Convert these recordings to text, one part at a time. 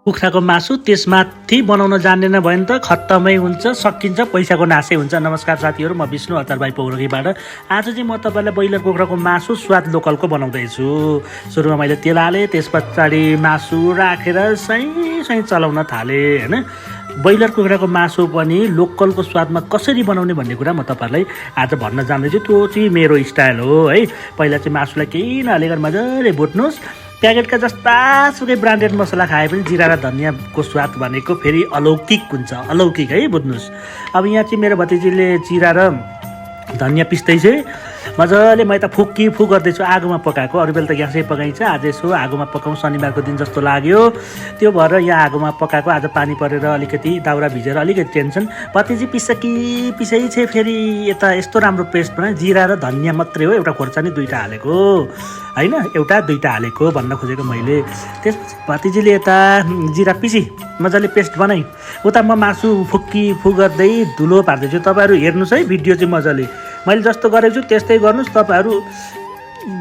कुखुराको मासु त्यसमाथि बनाउन जान्दैन भयो भने त खत्तमै हुन्छ, सकिन्छ, पैसाको नासै हुन्छ। नमस्कार साथीहरू, म विष्णु अतार भाइ पौरखीबाट। आज चाहिँ म तपाईँलाई ब्रोइलर कुखुराको मासु स्वाद लोकलको बनाउँदैछु। सुरुमा मैले तेल हालेँ, त्यस पछाडि मासु राखेर सही चलाउन थालेँ होइन। ब्रोइलर कुखुराको मासु पनि लोकलको स्वादमा कसरी बनाउने भन्ने कुरा म तपाईँहरूलाई आज भन्न जान्दैछु। त्यो चाहिँ मेरो स्टाइल हो है। पहिला चाहिँ मासुलाई केही नहालिकन मजाले भुट्नुहोस्। प्याकेटका जस्तासुकै ब्रान्डेड मसला खाए पनि जिरा र धनियाँको स्वाद भनेको फेरि अलौकिक हुन्छ, अलौकिक है, बुझ्नुहोस्। अब यहाँ चाहिँ मेरो भतिजीले जिरा र धनियाँ पिस्दैछ मजाले। म त फुक गर्दैछु, आगोमा पकाएको। अरू बेला त ग्यासै पकाइन्छ, आज यसो आगोमा पकाउँ, शनिबारको दिन जस्तो लाग्यो। त्यो भएर यहाँ आगोमा पकाएको। आज पानी परेर अलिकति दाउरा भिजेर अलिकति टेन्सन। भतिजी पिसै छ फेरि यता यस्तो राम्रो पेस्ट बनाए। जिरा र धनियाँ मात्रै हो, एउटा खोर्सानी दुईवटा हालेको होइन, एउटा दुईवटा हालेको भन्न खोजेको मैले। त्यसपछि भतिजीले यता जिरा पिसी मजाले पेस्ट बनाइ, उता म मासु फुक गर्दै धुलो पार्दैछु। तपाईँहरू हेर्नुहोस् है भिडियो चाहिँ मजाले। मैले जस्तो गरेको छु त्यस्तै गर्नुहोस्। तपाईँहरू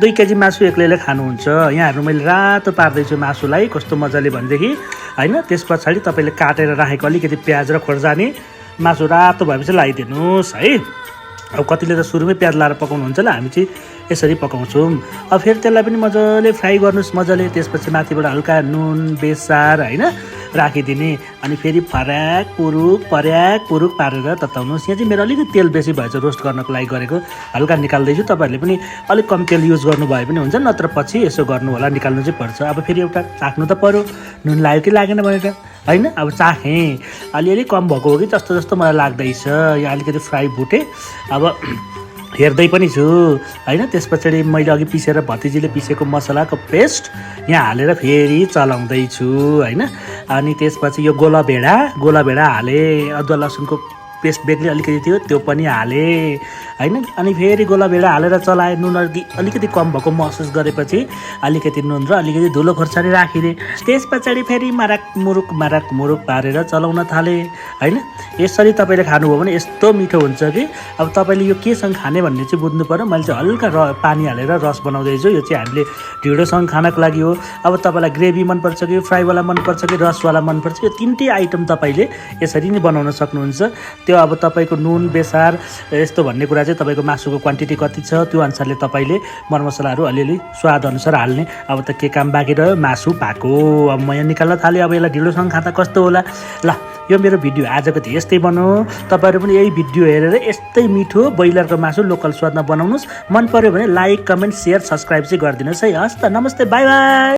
2 केजी मासु एक्लैले खानुहुन्छ। यहाँहरू मैले रातो पार्दैछु मासुलाई, कस्तो मजाले भनेदेखि होइन। त्यस पछाडि तपाईँले काटेर राखेको अलिकति प्याज र खोर्सानी मासु रातो भएपछि लगाइदिनुहोस् है। अब कतिले त सुरुमै प्याज लाएर पकाउनुहुन्छ, ल हामी चाहिँ यसरी पकाउँछौँ। अब फेरि त्यसलाई पनि मजाले फ्राई गर्नुहोस् मजाले। त्यसपछि माथिबाट हल्का नुन बेसार होइन राखिदिने, अनि फेरि पर्याक पुरुक पारेर तताउनुहोस्। यहाँ चाहिँ मेरो अलिकति तेल बेसी भएछ, रोस्ट गर्नको लागि गरेको, हल्का निकाल्दैछु। तपाईँहरूले पनि अलिक कम तेल युज गर्नुभयो पनि हुन्छ, नत्र पछि यसो गर्नु होला, निकाल्नु चाहिँ पर्छ। अब फेरि एउटा चाख्नु त पऱ्यो, नुन लाग्यो कि लागेन भनेर होइन। अब चाखेँ, अलिअलि कम भएको हो कि जस्तो मलाई लाग्दैछ। यहाँ अलिकति फ्राई भुटेँ, अब हेर्दै पनि छु होइन। त्यस पछाडि मैले अघि पिसेर भतिजीले पिसेको मसलाको पेस्ट यहाँ हालेर फेरि चलाउँदैछु होइन। अनि त्यसपछि यो गोला भेडा हालेँ, अदुवा लसुनको पेस्ट बेग्लै अलिकति थियो त्यो पनि हालेँ होइन। अनि फेरि गोला भेडा हालेर चलाएँ। नुन अलिकति कम भएको महसुस गरेपछि अलिकति नुन र अलिकति धुलो खोर्सानी राखिदिएँ। त्यस पछाडि फेरि माराक मुरुक पारेर चलाउन थालेँ होइन। यसरी तपाईँले खानुभयो भने यस्तो मिठो हुन्छ कि अब तपाईँले यो केसँग खाने भन्ने चाहिँ बुझ्नु पऱ्यो। मैले चाहिँ हल्का पानी हालेर रस बनाउँदैछु। यो चाहिँ हामीले ढिँडोसँग खानको लागि हो। अब तपाईँलाई ग्रेभी मनपर्छ कि फ्राईवाला मनपर्छ कि रसवाला मनपर्छ, यो 3टै आइटम तपाईँले यसरी नै बनाउन सक्नुहुन्छ। त्यो अब तपाईँको नुन बेसार यस्तो भन्ने कुरा चाहिँ तपाईँको मासुको क्वान्टिटी कति छ त्यो अनुसारले तपाईँले मरमसलाहरू अलिअलि स्वाद अनुसार हाल्ने। अब त के काम बाँकी रह्यो, मासु पाको। अब म यहाँ निकाल्न थालेँ। अब यसलाई ढिँडोसँग खाँदा कस्तो होला। ल यो मेरो भिडियो आजको त यस्तै बनाऊ। तपाईँहरू पनि यही भिडियो हेरेर यस्तै मिठो ब्रोइलरको मासु लोकल स्वादमा बनाउनुहोस्। मन पऱ्यो भने लाइक कमेन्ट सेयर सब्सक्राइब चाहिँ गरिदिनुहोस् है। हस् त, नमस्ते, बाई बाई।